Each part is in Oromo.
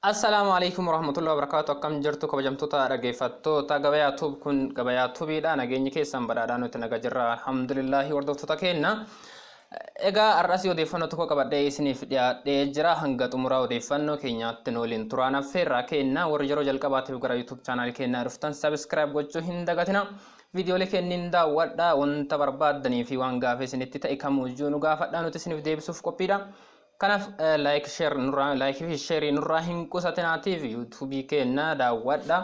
Assalaamu alaikum warahmatullahi wabarakatuh. Akkam jirtu, kabajamtoota dhaggeeffattoota Gabayaa Tube? Kun Gabayaa Tubiidha. Nageenyi keessan badhaadhaa, nuti naga jirra, alhamdulillahi. Hordoftoota keenya, egaa har'as odeeffannoo tokko qabadhee isiniif dhiyaadhee jira. Hanga xumuraa odeeffannoo keenyaatti nu waliin turaan affeerraa kenna. Warri yeroo jalqabaatiif gara YouTube chaanaalii keenyaa dhuftan, subscribe gochuu hin dagatina. Viidiyoolee kenniin daawwadhaa. Wanta barbaaddanii fi waan gaafii isinitti ta'e kamuyyuu nu gaafadhaa, nuti isiniif deebisuuf qophiidha. Kanaaf like, share nurraa, like fi share nurraa hin qusatinaatiif yuutuubii keenya daawwadha.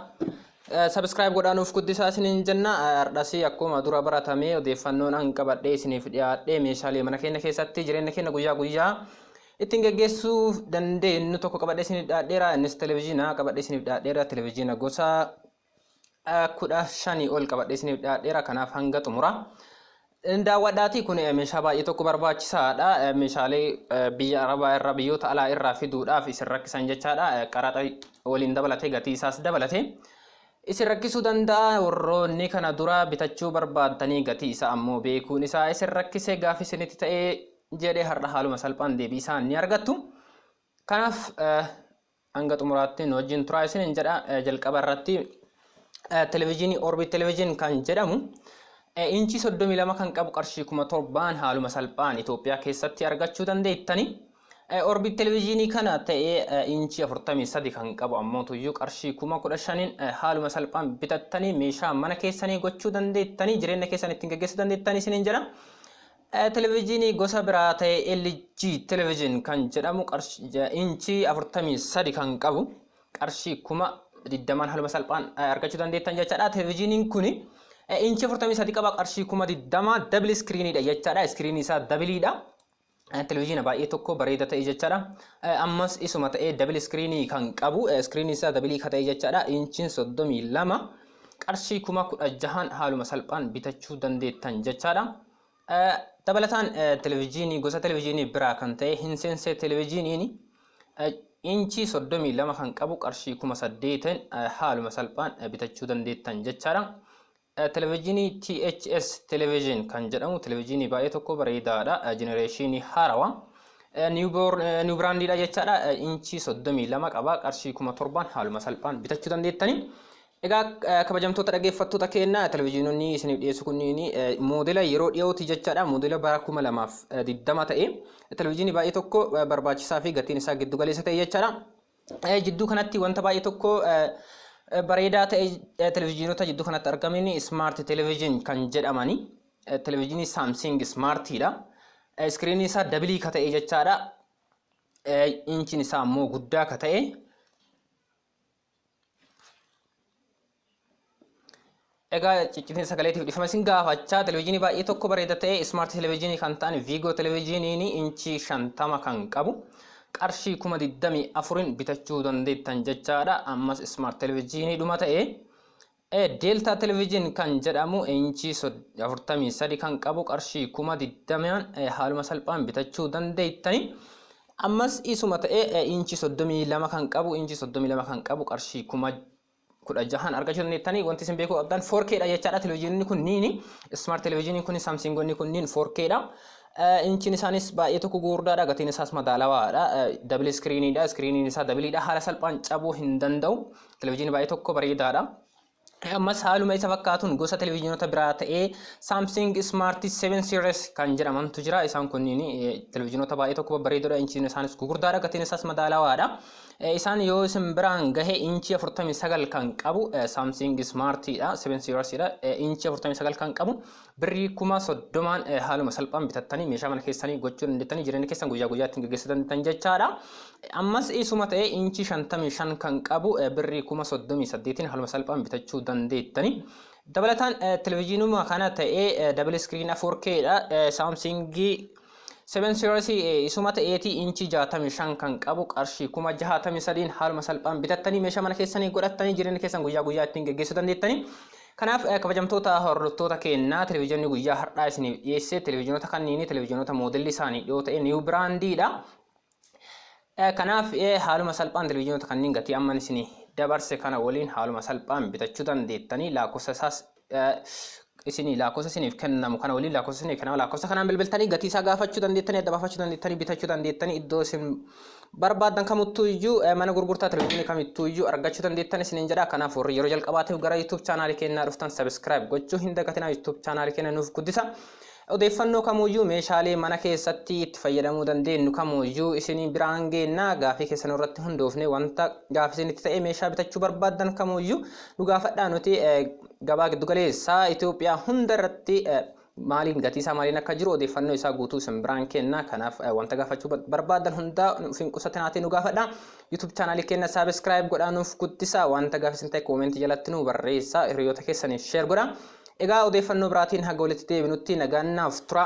Subscribe godhaa nuuf guddisaa isiniin jenna. Har'as akkuma dura baratamee odeeffannoon an qabadhee isiniif dhiyaadhee meeshaalee mana keenya keessatti jireenya keenya guyyaa guyyaa ittiin geggeessuu dandeenyu tokko qabadhee isiniif dhiyaadheera. Innis televezyiina qabadhee isiniif dhiyaadheera. Televezyiina gosa 15 ol qabadhee isiniif dhiyaadheera. Kanaaf hanga xumura daawwadhaatii. Kun meeshaa baay'ee tokko barbaachisaadha. Meeshaalee biyya Arabaa irraa, biyyoota alaa irraa fiduudhaaf isin rakkisan jechaadha. Qaraxa waliin dabalatee, gatii isaas dabalatee isin rakkisuu danda'a. Warroonni kana dura bitachuu barbaaddanii gatii isaa ammoo beekuun isaa isin rakkisee gaafi isinitti ta'ee jedhee, har'a haaluma salphaan deebii isaa ni argattu. Kanaaf hanga xumuraatti nu wajjin turaa isiniin jedha. Jalqaba irratti televezyiinii Orbit Television kan jedhamu inchii 32 kan qabu qarshii 7,000n haaluma salphaan Itoophiyaa keessatti argachuu dandeettani. Orbit televezyiinii kana ta'ee inchii 43 kan qabu ammoo tuyyuu qarshii 15,000n haaluma salphaan bitattanii meeshaa mana keessanii gochuu dandeettanii, jireenya keessan ittiin geggeessuu dandeettanii isiniin jedha. Televezyiinii gosa biraa ta'e LG Television kan jedhamu inchii 43 kan qabu qarshii 20,000n haaluma salphaan argachuu dandeettan jechaadha. Televezyiiniin kun inchii 43 qaba, qarshii 20,000, double screeniidha jechaadha. Screenii isaa doubleiidha. Televezyiina baay'ee tokko bareeda ta'e jechaadha. Ammas isuma ta'ee double screenii kan qabu, screenii isaa doubleii kan ta'e jechaadha. Inchiin 32 qarshii 16,000n haaluma salphaan bitachuu dandeettan jechaadha. Dabalataan televezyiinii gosa televezyiinii biraa kan ta'e Hisense televezyiiniin inchii 32 kan qabu qarshii 8,000n haaluma salphaan bitachuu dandeettan jechaadha. Televezyiinii THS Television kan jedhamu televezyiinii baay'ee tokko bareedaadha. Generationii haarawaa. New brandiidha jechaadha. Inchii 32 qaba. Qarshii 7,000n haaluma salphaan bitachuu dandeettani. Egaa kabajamtoota dhaggeeffattoota keenya, televezyiinonni isiniif dhiyeessu kunniin moodela yeroo dhiyooti jechaadha. Moodela bara 2020 ta'e, televezyiinii baay'ee tokko barbaachisaa fi gatiin isaa giddu galeessa ta'e jechaadha. Jidduu kanatti wanta baay'ee tokko bareedaa ta'e, televezyiinota jidduu kanatti argaman smart television kan jedhamani, televezyiinii Samsung smartiidha. Screenii isaa doubleii ka ta'e jechaadha. Inchiin isaa ammoo guddaa ka ta'e. Egaa ciccitiin sagaleetiif dhifama isin gaafachaa, televezyiinii baay'ee tokko bareeda ta'e, smart televezyiinii kan ta'an Vigo televezyiiniin inchii 50 kan qabu qarshii 24,000n bitachuu dandeettan jechaadha. Ammas smart televezyiinii dhuma ta'e Delta television kan jedhamu inchii 43 kan qabu qarshii 20,000n haaluma salphaan bitachuu dandeettani. Ammas isuma ta'e inchii 32 kan qabu, inchii 32 kan qabu qarshii 16,000n argachuu dandeettanii. Wanti isin beekuu qabdan 4K dha jechaadha. Televezyiinonni kunniin, smart televezyiiniin kun, Samsungonni kunniin 4K dha. Inchiin isaanis baay'ee tokko gurguddaadha, gatiin isaas madaalawaadha. Double screeniidha, screeniin isaa doubleiidha, haala salphaan cabuu hin danda'u. Televezyiinii baay'ee tokko bareedaadha. Ammas haaluma isa fakkaatuun gosa televezyiinota biraa ta'ee Samsung Smart 7 Series kan jedhamantu jira. Isaan kunniin televezyiinota baay'ee tokko babbareedoodha. Inchiin isaanis gurguddaadha. Gatiin isaas madaalawaadha. Isaan yoo isin biraan gahe inchii 49 kan qabu Samsung Smartidha. 7 Seriesdha. Inchii 49 kan qabu birrii 30,000n haaluma salphaan bitattanii meeshaa mana keessanii gochuu dandeettanii, jireenya keessan guyyaa guyyaa ittiin gaggeessuu dandeettan jechaadha. Ammas isuma ta'ee inchii 55 kan qabu birrii 38,000n haaluma salphaan bitachuu dandeettani. Dabalataan televezyiinuma kana ta'ee double screen 4K dha. Samsungii 7 Series isuma ta'eeti inchii 65 kan qabu qarshii 63,000n haaluma salphaan bitattanii meeshaa mana keessanii godhattanii jireenya keessan guyyaa guyyaa ittiin gaggeessuu dandeettani. Kanaaf kabajamtoota hordoftoota keenyaa, televezyiinii guyyaa har'aa isiniif dhiyeesse televezyiinota kanniini, televezyiinota moodelli isaanii dhiyoo ta'e, new brandiidha. Kanaaf haaluma salphaan televezyiinota kanneen gatii amman isinii dabarse kana waliin haaluma salphaan bitachuu dandeettanii. Lakkoofsa isaas Isinii lakkoofsa isiniif kennamu kana waliin, lakkoofsa isiniif kennamu, lakkoofsa kanaan bilbiltanii gatii isaa gaafachuu dandeettanii, adda baafachuu dandeettanii, bitachuu dandeettanii, iddoo isin barbaaddan kamittuu iyyuu, mana gurgurtaa televezyiinii kamittuu iyyuu argachuu dandeettan isiniin jedha. Kanaaf warri yeroo jalqabaatiif gara YouTube chaanaalii keenyaa dhuftan subscribe gochuu hin dagatinaa. YouTube chaanaalii keenya nuuf guddisa. Odeeffannoo kamuyyuu, meeshaalee mana keessatti itti fayyadamuu dandeenyu kamuyyuu isinii biraan geennaa. Gaafii keessan irratti hundoofne, wanta gaafii isinitti ta'e, meeshaa bitachuu barbaaddan kamuyyuu nu gaafadhaa. Nuti gabaa giddugaleessaa Itoophiyaa hunda irratti maaliin gatii isaa maaliin akka jiru odeeffannoo isaa guutuu isin biraan kenna. Kanaaf wanta gaafachuu barbaadan hundaa nuuf hin qusatinaatii nu gaafadha. YouTube chaanaalii keenya subscribe godhaa nuuf guddisa. Wanta gaafii isin ta'e koomentii jalatti nu barreessaa, hiriyoota keessaniif share godhaa. Egaa odeeffannoo biraatiin haga walitti deebinutti nagaan naaf tura.